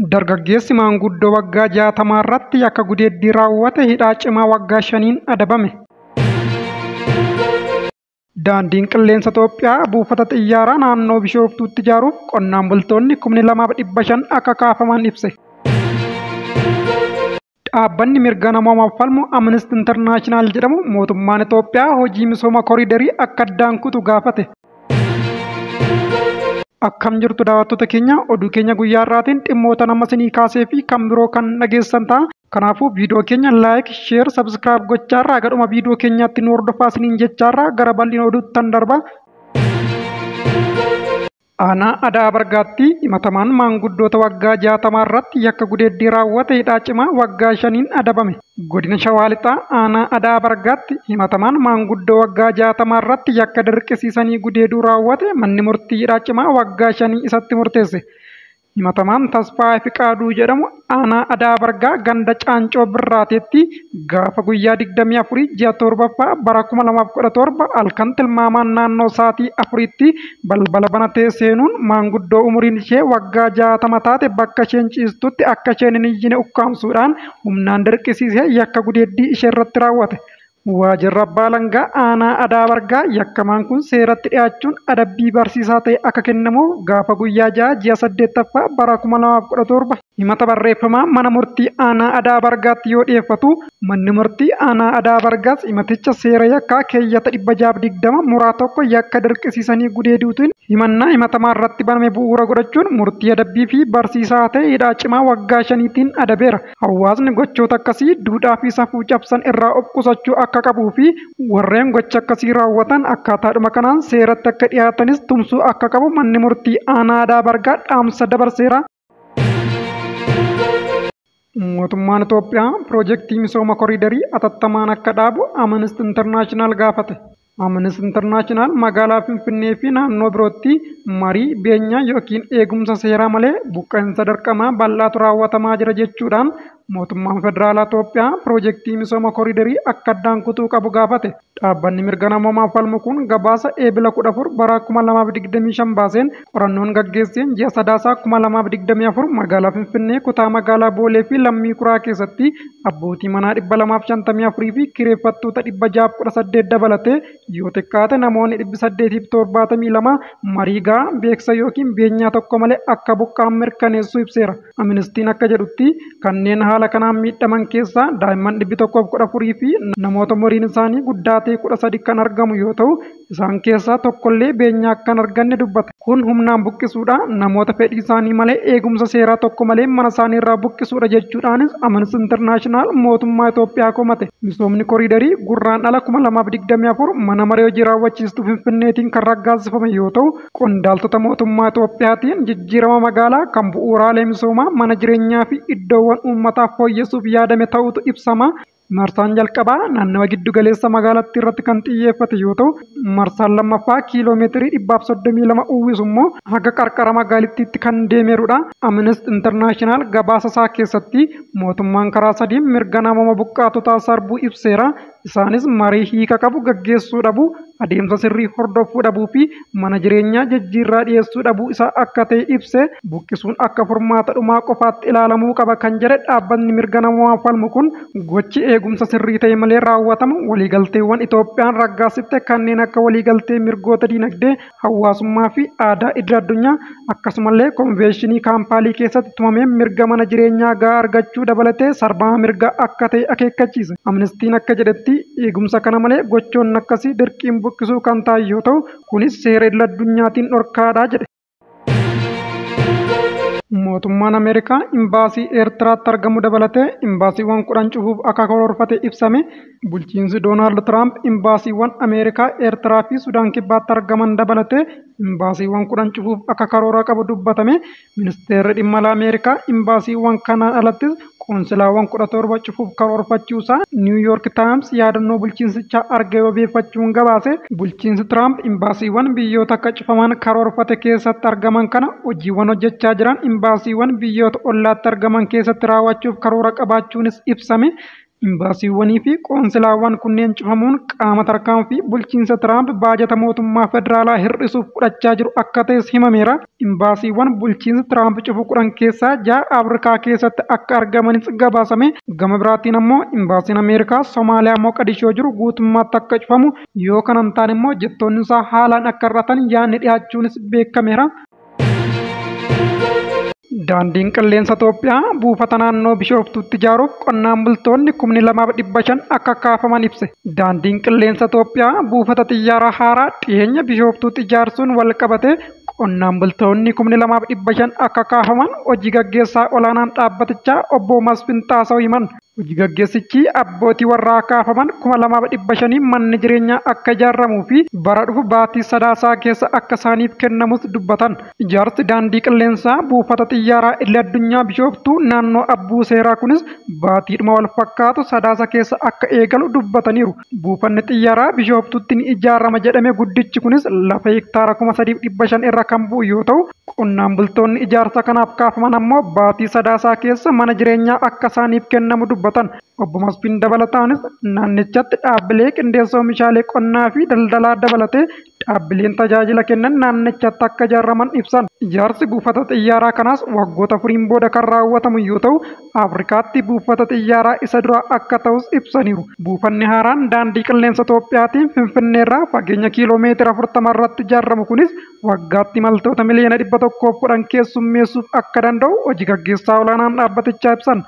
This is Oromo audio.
Dargaggeessi maanguddoo waggaa 60 irratti yakka gudeeddii raawwate hidhaa cimaa waggaa 5n adabame. Daandiin qilleensa Itoophiyaa buufata xiyyaaraa naannoo Bishooftuutti ijaaruuf qonnaan bultoonni 2,500 akka kaafaman ibse. Dhaabbanni mirga namoomaaf falmu Amnesty International jedhamu mootummaan Itoophiyaa hojii misooma koriidarii akka addaan kutu gaafate. Akkam jirtu daawwattoota keenya, oduu keenya guyyaa har'aatiin dhimmoota nama isinii kaasee fi kan biroo kan dhageessan ta'a. Kanaafuu viidiyoo keenya like, share, subscribe gochaarraa gadhuma viidiyoo keenyaatti nu hordofaa isiniin jechaarraa gara bal'ina oduutti darba. Aanaa Adaa Bargaatti himatamaan maanguddoota waggaa 60 irratti yakka gudeeddii raawwate hidhaa cimaa waggaa 5n adabame. Godina Shawaa Lixaa Aanaa Adaa Bargaatti himatamaan maanguddoo waggaa 60 irratti yakka dirqisiisanii gudeeduu raawwate manni murtii hidhaa cimaa waggaa 5 isatti murteesse. Himatamaan Tasfaayee Fiqaaduu jedhamu Aanaa Adaa Bargaa ganda Caancoo Birraateetti gaafa guyyaa 24 ji'a 7ffaa bara 2017 halkan tilmaamaan naannoo sa'aatii 4tti balbala banatee seenuun maanguddoo umuriin ishee waggaa 60 taate bakka isheen ciistutti akka isheen hin iyyine ukkaamsuudhaan humnaan dirqisiisee yakka gudeeddii ishee irratti raawwate. Waajjirri Abbaa Alangaa Aanaa Adaa Bargaa yakkamaan kun seeratti dhiyaachuun adabbii barsiisaa ta'e akka kennamuuf gaafa guyyaa 6 ji'a 8ffaa bara 2017 himata barreeffamaa mana murtii Aanaa Adaa Bargaatti yoo dhiyeeffatu, manni murtii Aanaa Adaa Bargaas himaticha seera yakkaa keeyyata 620 muraa 1 yakka dirqisiisanii gudeeduutiin himannaa himatamaa irratti baname bu'uura godhachuun murtii adabbii fi barsiisaa ta'e hidhaa cimaa waggaa 5tiin adabeera. Hawaasni gochoota akkasii duudhaa fi safuu cabsan irraa of qusachuu akka qabuu fi warreen gocha akkasii raawwatan akkaataadhuma kanaan seeratti akka dhiyaatanis tumsuu akka qabu manni murtii Aanaa Adaa Bargaa dhaamsa dabarseera. Mootummaan Itoophiyaa piroojeektii misooma koriidarii atattamaan akka dhaabu Amnesty International gaafate. Amnesty International magaalaa Finfinnee fi naannoo birootti marii beenyaa yookiin eegumsa seeraa malee buqqa'insa dirqamaa bal'aatu raawwatamaa jira jechuudhaan mootummaan federaalaa Itoophiyaa piroojeektii misooma koriidarii akka addaan kutuu qabu gaafate. Dhaabbanni mirga namoomaaf falmu kun gabaasa Eebila 14 bara 2025 baaseen qorannoon gaggeesseen ji'a Sadaasaa 2024 magaalaa Finfinnee kutaa magaalaa Boolee fi Lammii Kuraa keessatti abbootii manaa 254 fi kireeffattoota 618 dabalatee yoo xiqqaate namoonni 872 marii gahaa, beeksisa yookiin beenyaa tokko malee akka buqqa'an mirkaneessuu ibseera. Amnestiin akka jedhutti kanneen haala kanaan miidhaman keessaa daa'imman 114 fi namoota umuriin isaanii guddaa ta'e 13 kan argamu yoo ta'u, isaan keessaa tokkollee beenyaa akka hin arganne dubbata. Kun humnaan buqqisuudha, namoota fedhii isaanii malee eegumsa seeraa tokko malee mana isaanii irraa buqqisuudha jechuudhaanis Amnesty International mootummaa Itoophiyaa komate. Misoomni koriidarii gurraan ala 2024 mana maree hojii raawwachiistuu Finfinneetiin kan raggaasifame yoo ta'u, qondaaltota mootummaa Itoophiyaatiin jijjiirama magaalaa kan bu'uuraalee misoomaa, mana jireenyaa fi iddoowwan uummataaf fooyyessuuf yaadame ta'utu ibsama. Marsaan jalqabaa naannawa giddu galeessa magaalattii irratti kan xiyyeeffate yoo ta'u, marsaan lammaffaa kiiloomeetirii 132 uwwisu immoo haga qarqara magaalittiitti kan deemeerudha. Amnesty International gabaasa isaa keessatti mootummaan karaa sadiin mirga namooma buqqaatotaa sarbuu ibseera. Isaanis marii hiika qabu gaggeessuu dhabuu, adeemsa sirrii hordofuu dhabuu fi mana jireenyaa jijjiirraa dhiyeessuu dhabuu isaa akka ta'e ibse. Buqqisuun akka furmaata dhumaa qofaatti ilaalamuu qaba kan jedhe dhaabbanni mirga namoomaa falmu kun, gochi eegumsa sirrii ta'e malee raawwatamu waliigalteewwan Itoophiyaan raggaasifte kanneen akka waliigaltee mirgoota diinagdee, hawaasummaa fi aadaa idil addunyaa, akkasumallee konveeshinii Kaampaalii keessatti tumamee mirga mana jireenyaa gahaa argachuu dabalatee sarbama mirgaa akka ta'e akeekkachiise. Amnestiin akka jedhetti eegumsa kana malee gochoonni akkasii dirqiin buqqisuu kan ta'an yoo ta'u, kunis seera idil addunyaatiin dhorkaadha jedhe. Mootummaan Ameerikaa imbaasii Eertiraatti argamu dabalatee imbaasiiwwan 10 cufuuf akka karoorfate ibsame. Bulchiinsi Doonaald Tiraamp imbaasiiwwan Ameerikaa Eertiraa fi Sudaan Kibbaatti argaman dabalatee imbaasiiwwan 10 cufuuf akka karoora qabu dubbatame. Ministeerri dhimma alaa Ameerikaa imbaasiiwwan kanaan alattis qoonsilaawwan 17 cufuuf karoorfachuusaa Niw Yoork Taayims yaadannoo bulchiinsichaa argee wabeeffachuun gabaase. Bulchiinsi Tiraamp imbaasiiwwan biyyoota akka cufaman karoorfate keessatti argaman kana hojiiwwan hojjechaa jiran imbaasiiwwan biyyoota ollaatti argaman keessatti raawwachuuf karoora qabaachuunis ibsame. Imbaasiiwwanii fi qoonsilaawwan kunneen cufamuun qaama tarkaanfii bulchiinsa Tiraamp baajata mootummaa federaalaa hir'isuuf fudhachaa jiru akka ta'es himameera. Imbaasiiwwan bulchiinsa Tiraamp cufu 10 keessaa 6 Afrikaa keessatti akka argamanis gabaasame. Gama biraatiin ammoo imbaasiin Ameerikaa Somaaliyaa Moqadishoo jiru guutummaatti akka cufamu, yoo kana hin taane immoo hojjettoonni isaa haalaan akka hir'atan yaadni dhiyaachuunis beekameera. Daandiin qilleensa Itoophiyaa buufata naannoo Bishooftuutti ijaaruuf qonnaan bultoonni 2,500 akka kaafaman ibse. Daandiin qilleensa Itoophiyaa buufata xiyyaaraa haaraa dhiyeenya Bishooftuutti ijaarsuun wal qabate qonnaan bultoonni 2,500 akka kaafaman hojii gaggeessaa olaanaan dhaabbatichaa obbo Masfin Xaasaw himan. Hojii gaggeessichi abbootii warraa kaafaman 2,500 manni jireenyaa akka ijaaramuu fi bara dhufu baatii Sadaasaa keessa akka isaaniif kennamus dubbatan. Ijaarsi daandii qilleensaa buufata xiyyaaraa idil addunyaa Bishooftuu naannoo Abbuu Seeraa kunis baatiidhuma wal fakkaatu Sadaasa keessa akka eegalu dubbataniiru. Buufanni xiyyaaraa Bishooftuutti ni ijaarama jedhame guddichi kunis lafa hektaara 3,500 irra kan bu'u yoo ta'u, qonnaan bultoonni ijaarsa kanaaf kaafaman ammoo baatii Sadaasaa keessa mana jireenyaa akka isaaniif kennamu dubbatan. Obbo Masfiin dabalataanis naannichatti dhaabbilee qindeessa oomishaalee qonnaa fi daldalaa dabalatee dhaabbileen tajaajila kennan naannichatti akka ijaaraman ibsan. Ijaarsi buufata xiyyaaraa kanaas waggoota 4n booda kan raawwatamu yoo ta'u, Afrikaatti buufata xiyyaaraa isa duraa akka ta'us ibsaniiru. Buufanni haaraan daandii qilleensa Itoophiyaatiin Finfinneerraa fageenya kiiloo meetira 40 irratti ijaaramu kunis waggaatti imaltoota miliyoona 110 keessummeessuuf akka danda'u hojii gaggeessaa olaanaan dhaabbatichaa ibsan.